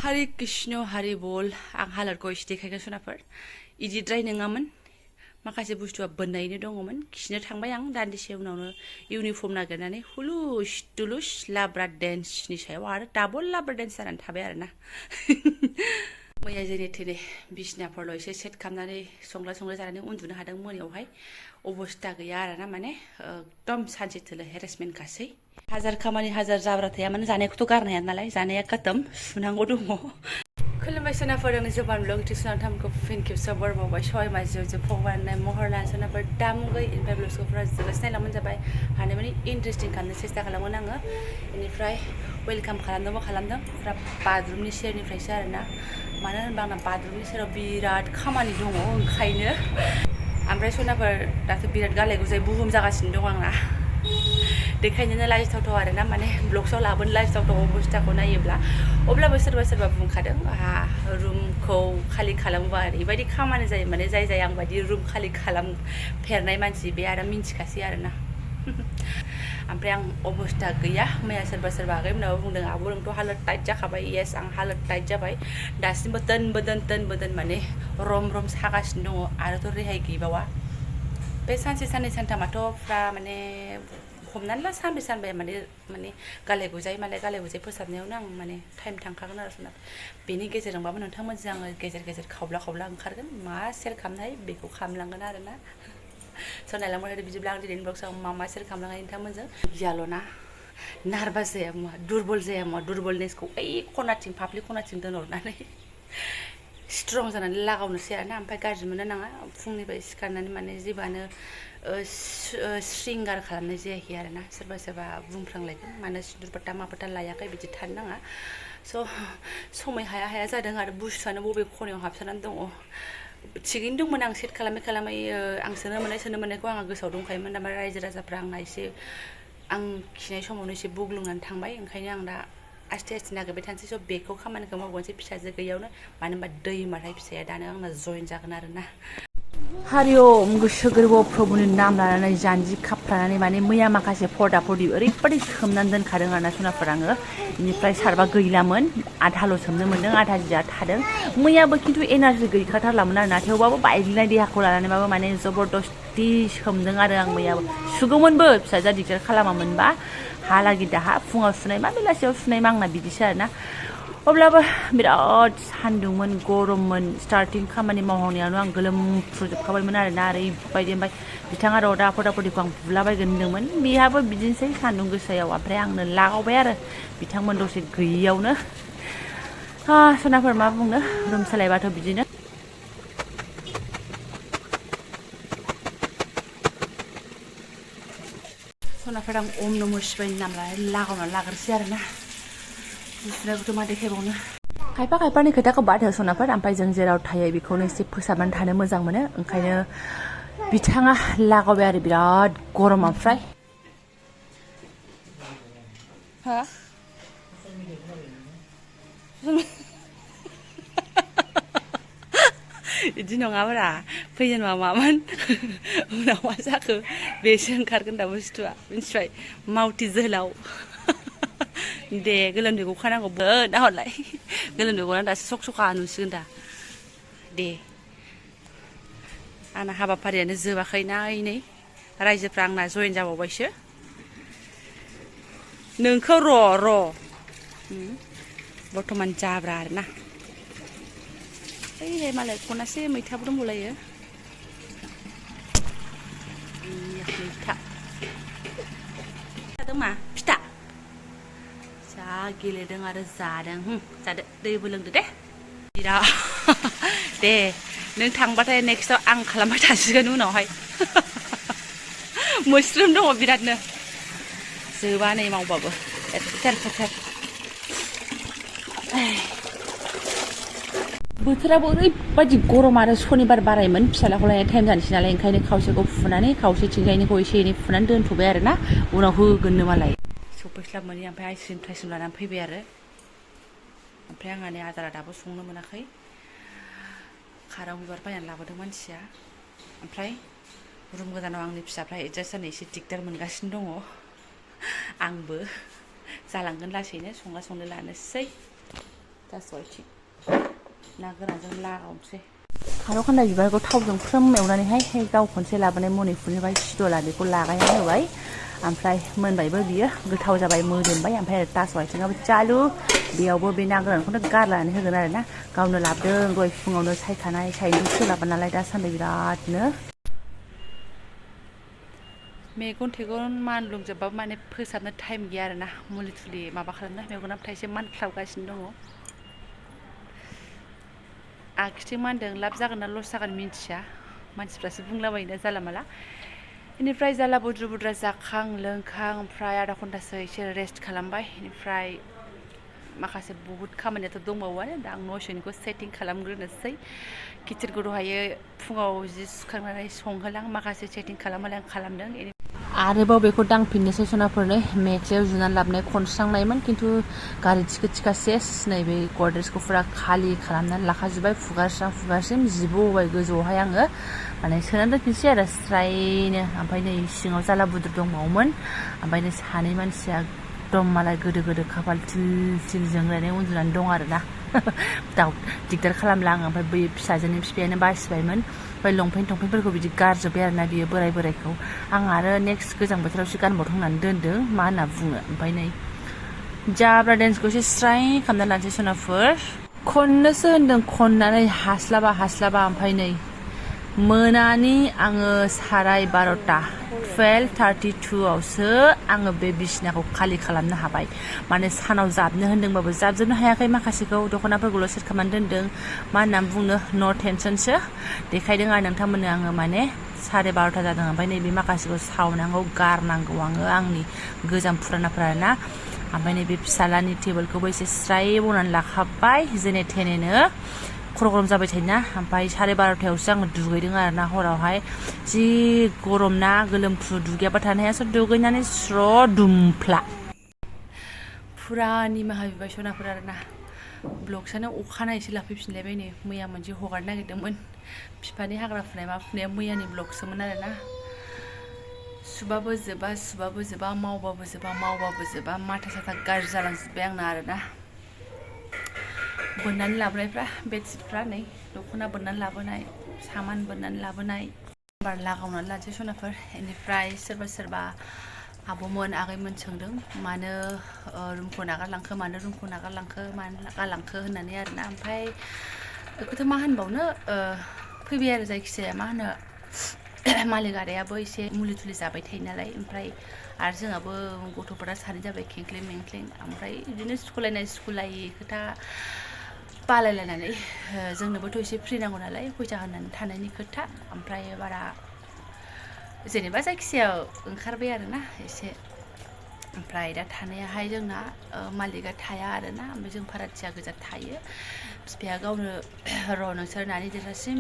Hare Krishna Hare Bol आं हालोदखौ एसे देखायगोन सनाफोर इदिद्राय नङामोन माखासे बुस्थुआ बोननायनो दङमोन खिनो थांबाय आं दान्दिसे उनावनो इउनिफर्म नागिरनानै हुलुस दुलुस लाब्रा डेन्सनि सायाव आरो डाबल लाब्रा डेन्स जानानै थाबाय आरोना मैया जेने थेने बिसनाफोरल' एसे सेट खालामनानै संग्रा जानानै उन्दुनो हादों मोनायावहाय अबस्था गैया आरोना माने एकदम सानसे थोलो हेरेसमेन्ट खासै हाजार खामानि हाजार जाब्रा थाया माने जानायखौथ' गारनो हाया नालाय जानाया खतम सुनांगौ दङ खुलुमबाय सोनाफोर आंनि जबानब्लग इउटिउब थामखौ फिन खेबसेयाव बरबावबाय सहाय माजियाव भगवान महर लान सोनाफोर दामुगै इनिफ्राय ब्लग्सफोरा जोबोद नायलांबानो जाबाय हानाय माने इन्टारेस्टिं खालामनो सेस्था खालामगोन आङो बेनिफ्राय वेलकाम खालामदों फुरा बाथरुमनि सेरनिफ्रायसो आरोना मानो होनबा आंना बाथरुमनि सेराव बिराद खामानि दङ ओंखायनो ओमफ्राय सोनाफोर दाथ' बिराद गालाय गुजाय बुहुम जागासिनो दं आंना देखायनोनो लाजिथावथाव आरोना माने ब्लग्सआव लाबोनो लाजिथावथाव अबस्थाखौ नायोब्ला अब्लाबो सोरबा बुंखादों रुमखौ खालि खालामोबा ओरैबायदि खामानि जायो माने जाय आं बायदि रुम खालि खालामफेरनाय मानसि बे आरो मिन्थिखासै आरोना ओमफ्राय आं अबस्था गैया मैया सोरबा आगैमोनाबो बुंदों आब' नोंथ' हालोद टाइट जाखाबाय येस आं हालोद टाइट जाबाय दासिमबो दोन माने रम सागासिनो दङ आरोथ' रेहाय गैबावा बे सानसे साननै सानथामाथ' फ्रा माने हमनानै ला सानब्रै माने गालाय गुजाय फोसाबनायावनो आं माने टाइम थांखागोन आरो सोनाब बेनि गेजेरजोंबाबो नोंथांमोनजों आङो गेजेर खावब्ला ओंखारगोन मा सेयार खालामनो हायो बेखौ खालामलांगोन आरोना स' नायलांबाय बिदिब्ला आं दिनैनि ब्लग्सआव मा सेयार खालामलांगोन नोंथांमोनजों गियाल'ना नार्भास जाया मुवा दुरबल जाया मुवा दुरबलनेसखौ ओइ खनाथिं फाफ्लि खनाथिं दोनहरनानै स्ट्रं जानानै लागावनोसै आरोना ओमफ्राय गाज्रि मोननो नाङा फुंनिफ्राय सिखारनानै माने जेबोआनो श्रिंगार खालामनाय जायाखै आरोना सोरबा बुंफ्रांलायगोन मानो सिन्दुर फोथा मा फोथा लायाखै बिदि थानो नाङा स' समय हाया जादों आरो बुस्थुआनो बबे खनायाव हाबसोनानै दङ थिगैनो दंमोन आं सेट खालामै आं सोनो मोननायखौ आंहा गोसोआव दंखायोमोन ओमफ्राय रायजो राजाफ्रा आंना एसे आं खिनाय समावनो एसे बुग्लुंनानै थांबाय ओंखायनो आं दा आस्थे नागिरबाय थानोसै स' बेखौ खामानिखौ मावगोनसै फिसाजो गैयियावनो मानो होनबा दैमाथाय फिसाया दानो आंना जइन जागोन आरोना हारिओम गोसो गोरबोआव प्रभुनि नाम लानानै जानजि खाफ्रानानै माने मैया माखासे फर्दाफोरदि ओरैबायदि सोमनानै दोनखादों आरोना सनाफोर आङो बेनिफ्राय सारबा गैलामोन आधाल' सोमनो मोन्दों आधा जिया थादों मैयाबो खिन्थु एनार्जि गैखाथारलामोन आरोना थेवबाबो बायग्लिनाय देहाखौ लानानैबाबो माने जबरदस्ति सोमदों आरो आं मैयाबो सुगौमोनबो फिसाजोआ दिगदार खालामामोनबा हालागि दाहा फुङाव सुनाय मा बेलासियाव सुनाय मा आंना बिदिसो आरोना अब्लाबो बिराद सान्दुंमोन गरममोन स्टार्टिं खामानि मावहांनायावनो आं गोलोमफ्रुजोबखाबायमोन आरोना ओरैबायदि ओमफ्राय बिथाङा रदा फटाफटिखौ आं बुलाबायगोन होनदोंमोन बेहाबो बिदिनोसै सान्दुं गोसायाव ओमफ्राय आंनो लागावबाय आरो बिथांमोन दसे गैयियावनो सनाफोर मा बुंनो रुम सोलायबाथ' बिदिनो सनाफोर आं ओम नमः शिवायनि नाम लानानै लागावनानै लाग्रोसै आरोना बिसोरनाबोथ' मा देखायबावनो खायफानि खोथाखौ बाद हो सनाफोर ओमफ्राय जों जेराव थायो बेखौनो एसे फोसाबनानै थानो मोजां मोनो ओंखायनो बिथाङा लागावबाय आरो बिराद गरम ओमफ्राय बिदि नङाब्रा फैजेनबा मामोन उनाव मा जाखो बेसो ओंखारगोन दा बुस्थुआ मिन्थिबाय मावथि जोहोलाव दे गोलोमदै गखानांगौ दा हरलाय गोलोमदै गनानै दासो सखा नुसिगोन दा दे आंना हाबाफारियानो जोबाखै नै रायजोफ्रा आंना जइन जाबावबायसो नोंखौ र' बर्थमान जाब्रा आरोना ओइहाय मालाय खनासे मैथाबो दंबावलायो मैथा जादों मा फिथा जा गेलेदों आरो जादों जादो दैबो लोंदो दे बिराद दे नों थांबाथाय नेक्स्टआव आं खालामबाय थासिगोन उनावहाय मोस्रोम दङ बिरादनो जोबा नै मावबाबो फोथार बोथोराबो ओरैबायदि गरम आरो सनिबार बारायमोन फिसालाखौ लायनाय टाइम जानोसै नालाय ओंखायनो खावसेखौ फुनानै खावसेथिंजायनिखौ एसे एनै फुनानै दोनथ'बाय आरोना उनाव होगोननो मालाय सफैस्लाब मोनै ओमफ्राय आइसक्रिम लानानै फैबाय आरो ओमफ्राय आंहा नै आदारा दाबो संनो मोनाखै खारं बिबार बायनानै लाबोदों मानसिया ओमफ्राय रुम गोदानाव आंनि फिसाफ्रा एडजास्ट जानो एसे दिगदार मोनगासिनो दङ आंबो जालांगोन लासैनो संनो लानोसै थास' आथिं ना गोरानजों लागावनोसै खारौ खान्दाय बिबारखौ थावजों फ्रोम एवनानैहाय गाव खनसे लाबोनाय मनिपुरनिफ्राय सिदला बेखौ लागायना होबाय ओमफ्राय मोनबायबो बियो गोथाव जाबाय मोदोमबाय ओमफ्राय आरो थास' आथिङाबो चालु बेयावबो बे ना गोरानखौनो गारलानानै होगोन आरो ना गावनो लाबोदों दहाय फुङावनो सायखानाय सायनो सोलाबा नालाय दासान्दि बिरादनो मेगन थेगन मानलुंजोबबाबो माने फोसाबनो टाइम गैया आरो ना मुलि थुलि माबा खालामना मेगनाबो थाइसे मानख्लाबगासिनो दङ आखिथिं मानदों लाब जागोन ना लस जागोन मिन्थिया मानसिफ्रासो बुंलाबायोना जाला माला बेनिफ्राय जाला बुद्रु बुद्रा जाखां लोंखां ओमफ्राय आधा घन्टासो एसे रेस्ट खालामबाय बेनिफ्राय माखासे बहुद खामानियाथ' दंबावोआनो दा आं न' सिंनिखौ सेटिं खालामग्रोनोसै किटचेनखौ दहायो फुङाव जि सुखांनानै संहोलां माखासे सेटिं खालामहोलां खालामदों आरोबाव बेखौ दांफिननोसै सनाफोरनो मेख्लायाव जुनानै लाबोनाय खनस्रांनायमोन खिन्थु गारि थिखो थिखा सेस नैबे गद्रेजखौ फुरा खालि खालामनानै लाखाजोब्बाय फुगारसिम जिबोबाय गोजौआवहाय आङो माने सोनानै दोनफिनसै आरो स्रायनो ओमफ्राय नै सिङाव जाला बुद्रु दंबावोमोन ओमफ्राय नै सानै मानसिया एकदम मालाय गोदो गोदो खाफाल थिल थिल जोंलायनाय उन्दुनानै दं आरो ना दिगदार खालामला आङो ओमफ्राय बै फिसाजोनि बिफायानो बासिबायमोन ओमफ्राय लंपेन्टफोरखौ बिदि गारजोब्बाय आरो ना बियो बोरायखौ आं आरो नेक्स्ट गोजां बोथोरावसो गानबावथों होननानै दोनदों मा होनना बुङो ओमफ्राय नै जाब्रा डेन्सखौ एसे स्राय खालामना लानोसै सनाफोर खननोसो होनदों खननानै हास्लाबा ओमफ्राय नै मोनानि आङो 12:30 12:32आवसो आङो बे बिसिनाखौ खालि खालामनो हाबाय माने सानाव जाबनो होन्दोंबाबो जाबजोबनो हायाखै माखासेखौ दख'नाफोरखौल' सेट खालामनानै दोनदों मा होननानै बुंनो न' टेनसनसो देखायदों आरो नोंथांमोननो आङो माने 12:30 जादों ओमफ्राय नैबे माखासेखौ सावनांगौ गारनांगौ आङो आंनि गोजाम फुरानाफोरा ना ओमफ्राय नैबे फिसालानि टेबोलखौबो एसे स्राय बनानै लाखाबाय जेने थेनेनो खर' गरम जाबाय थायोना ओमफ्राय 12:30आवसो आङो दुगैदों आरो ना हरावहाय जि गरम ना गोलोमफ्रु दुगैयाबा थानो हायासो दुगैनानै स्र' दुमफ्ला फुरा निमाहा बिबाय सनाफोर आरो ना ब्लगसानो अखानायैसो लाफैफिनलायबाय नै मैया मोनसे हगारनो नागिरदोंमोन बिफानि हाग्रा फुनाय मा फुनाया मैयानि ब्लगसोमोन आरो ना सुबाबो जोबा मावबाबो जोबा माथा साथा गाज्रि जालांजोब्बाय आंना आरो ना बोननानै लाबोनायफ्रा बेडशिटफ्रा नै दख'ना बोननानै लाबोनाय सामान बोननानै लाबोनाय बार लागावनानै लानोसै सनाफोर बेनिफ्राय सोरबा आब'मोन आगैमोन सोंदों मानो रुमखौ नागारलांखो मानो गालांखो होननानै आरोना ओमफ्राय बेखौथ' मा होनबावनो फैबाय आरो जायखिजाया मा होनो मालिक आदायाबो एसे मुलि थुलि जाबाय थायो नालाय ओमफ्राय आरो जोंहाबो गथ'फोरा सानै जाबाय खेंख्लें मेंख्लें ओमफ्राय बिदिनो स्कुलायै खोथा बालायलायनानै जोंनोबोथ' एसे फ्रि नांगौ नालाय फैसा होनानै थानायनि खोथा ओमफ्राय बारा जेनेबा जायखिजाया ओंखारबाय आरोना एसे ओमफ्राय दा थानायाहाय जोंना मालिकआ थाया आरोना ओमफ्राय जों भाराथिया गोजा थायो बिफाया गावनो र' नोंसोर नानि देरजासिम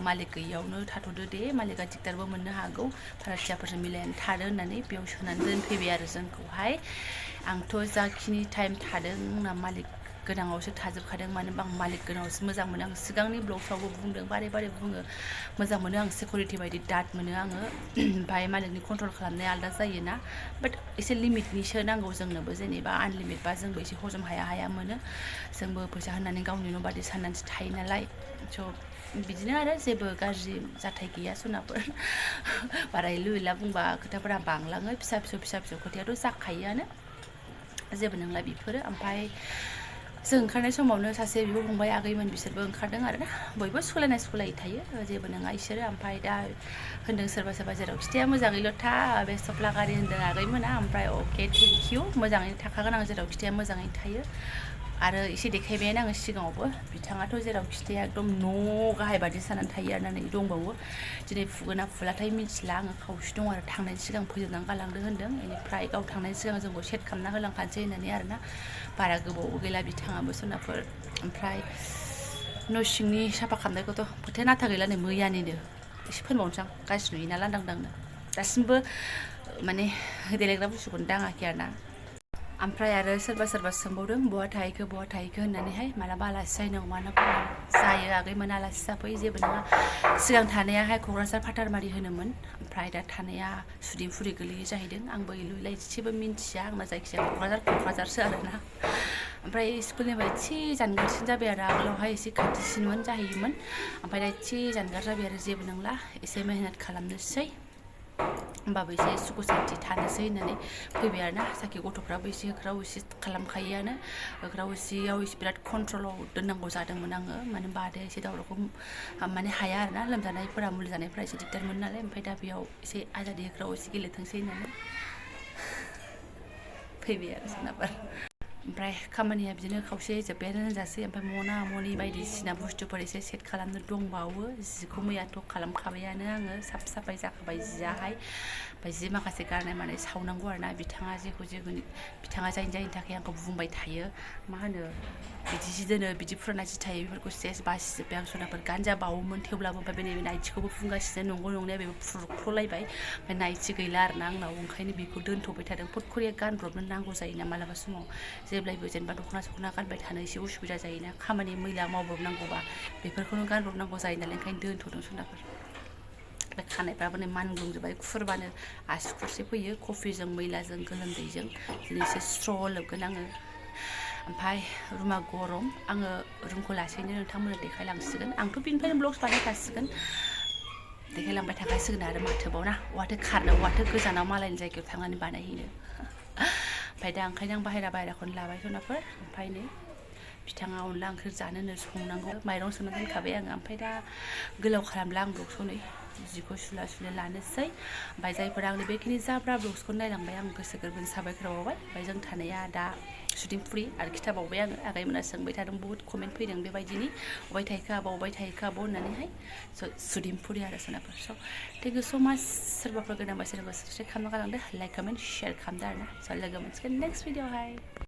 मालिक गैयियावनो थाथ'दो दे मालिकआ दिगदारबो मोननो हागौ भाराथियाफोरजों मिलायनानै थादो होननानै बेयाव सोनानै दोनफैबाय आरो जोंखौहाय आंथ' जाखिनि टाइम थादों आंना मालिक गोनाङावसो थाजोबखादों मानो होनबा आं मालिक गोनाङावसो मोजां मोनो आं सिगांनि ब्लगफ्रावबो बुंदों बारे बुङो मोजां मोनो आं सिकिउरिटि बायदि दाद मोनो आङो ओमफ्राय मालिकनि कन्ट्रल खालामनाया आलादा जायोना बाट एसे लिमिटनिसो नांगौ जोंनोबो जेनेबा आनलिमिटबा जोंबो एसे हजम हाया मोनो जोंबो फैसा होनानै गावनि न' बादि साननानैसो थायो नालाय स' बिदिनो आरो जेबो गाज्रि जाथाय गैया सनाफोर बारा इलु इला बुंबा खोथाफोरा बांलाङो फिसा फिसौ खोथायाथ' जाखायोआनो जेबो नंला बेफोरो ओमफ्राय जों ओंखारनाय समावनो सासे बिब' फंबाय आगैमोन बिसोरबो ओंखारदों आरोना बयबो सुखुलायै थायो जेबो नङा इसोरो ओमफ्राय दा होनदों सोरबा जेराव खिथाया मोजाङैल' था बे सफ्ला गारि होनदों आगैमोना ओमफ्राय अके थेंकिउ मोजाङैनो थाखागोन आं जेराव खिथाया मोजाङैनो थायो आरो एसे देखायबायानो आङो सिगाङावबो बिथाङाथ' जेराव खिथाया एकदम न' गाहाय बादि जानानै थायो आरो नै दंबावो दिनै फुगोन ना फुलाथाय मिथिला आङो खावसे दं आरो थांनायनि सिगां फोजोबनानै गालांदो होनदों बेनिफ्राय गाव थांनायनि सिगां जोंखौ सेट खालामना होलांखानोसै होननानै आरोना बारा गोबाव गैला बिथाङाबो सोनाफोर ओमफ्राय न' सिंनि साफा खालामनायखौथ' फोथाया नाथा गैला नै मैयानिनो एसे फोनबावनोसै आं गाज्रि नुयोना लांदांनो दासिमबो माने देलायग्रा बुस्थुखौनो दाङाखै आरोना ओमफ्राय आरो सोरबा सोंबावदों बहा थाहैखो होननानैहाय मालाबा आलासि जायो नामा जायो आगैमोन आलासि जाफै जेबो नङा सिगां थानायाहाय क'क्राझार फाथारमारि होनोमोन ओमफ्राय दा थानाया सुदिफुरि गोलैयो जाहैदों आंबो इलु इला एसेबो मिन्थिया आंना जायखिजाया क'क्राझारसो आरोना ओमफ्राय स्कुलनिफ्राय एसे जानगारसिन जाबाय आरो आगोलावहाय एसे खाथिसिनमोन जाहैयोमोन ओमफ्राय दा एसे जानगार जाबाय आरो जेबो नंला एसे मेहनत खालामनोसै होमबाबो एसे सुखु सान्थि थानोसै होननानै फैबाय आरोना जाखि गथ'फ्राबो एसे होख्राव एसे खालामखायोआनो होख्राव एसेयाव एसे बिराद कन्ट्रलाव दोननांगौ जादोंमोन आङो मानो होनबा आदाया एसे दावरावखौ माने हाया आरोना लोमजानायफोरा मुलि जानायफोरा एसे दिगदारमोन नालाय ओमफ्राय दा बेयाव एसे आजादि होख्राव एसे गेलेथोंसै होननानै फैबाय आरो सोनाबार ओमफ्राय खामानिया बिदिनो खावसे जोब्बायानो होनजासै ओमफ्राय मना मनि बायदिसिना बुस्थुफोर एसे सेट खालामनो दंबावो जिखौ मैयाथ' खालामखाबायानो आङो साफ साफाय जाखाबाय जियाहाय ओमफ्राय जि माखासे गारनाय मानाय सावनांगौ आरोना बिथाङा बिथाङा जायनि थाखाय आंखौ बुंबाय थायो मा होनो बिदि जि दोनो बिदि फुराना जि थायो बेफोरखौ सेस बासिजोब्बाय आं सनाफोर गानजा बावोमोन थेवब्लाबो ओमफ्राय बे नाइथिखौबो फुनगासिनो नंगौ नंनाया बेबो फुरख्ल'लायबाय ओमफ्राय नाइथि गैला आरोना आंनाव ओंखायनो बेखौ दोनथ'बाय थादों फटखरिया गानब्रबनो नांगौ जायोना मालाबा समाव जेब्लायबो जेनेबा दख'ना गानबाय थानो एसे उसुबिदा जायोना खामानि मैला मावब्रबनांगौबा बेफोरखौनो गानब्रबनांगौ जायो नालाय ओंखायनो दोनथ'दों सनाफोर ओमफ्राय खानायफ्राबो नै मानग्लुंजोब्बाय खुरबानो आसुखुरसे फैयो कफिजों मैलाजों गोलोमदैजों दिनै एसे स्र' लोबगोन आङो ओमफ्राय रुमा गरम आङो रुमखौ लासैनो नोंथांमोननो देखायलांसिगोन आंथ' बिनिफ्रायनो ब्लग्स बानायखासिगोन देखायलांबाय थाखासिगोन आरो माथोबाव ना वाथो खारनो वाथो गोजानाव मालायनि जायगायाव थांनानै बानायहैनो ओमफ्राय दा ओंखायनो आं बाहेराखौनो लाबाय सनाफोर ओमफ्राय नै बिथाङा अनला ओंख्रि जानोनो संनांगौ माइरं सोमना दोनखाबाय आङो ओमफ्राय दा गोलाव खालामला आं ब्लग्सखौ नै जिखौ सुला लानोसै ओमफ्राय जायफोरा आंनि बेखिनि जाब्रा ब्लग्सखौ नायलांबाय आं गोसो गोरबोनि साबायखर बावबाय ओमफ्राय जों थानाया दा सुदिंफुरि आरो खिथाबावबाय आङो आगैमोना सोंबाय थादों बुहुत कमेन्ट फैदों बेबायदिनि अबाय थाहैखो आब' अबाय थाहैखो आब' होननानैहाय सुदिंफुरि आरो सोनाफोर स' थेंक इउ स' माच सोरबाफोर गोनांबा सोरबा साबसक्राइब खालामना गालांदो लाइक कमेन्ट शेयार खालामदो आरोना स' लोगो मोनसिगोन नेक्स्ट भिडिअ'हाय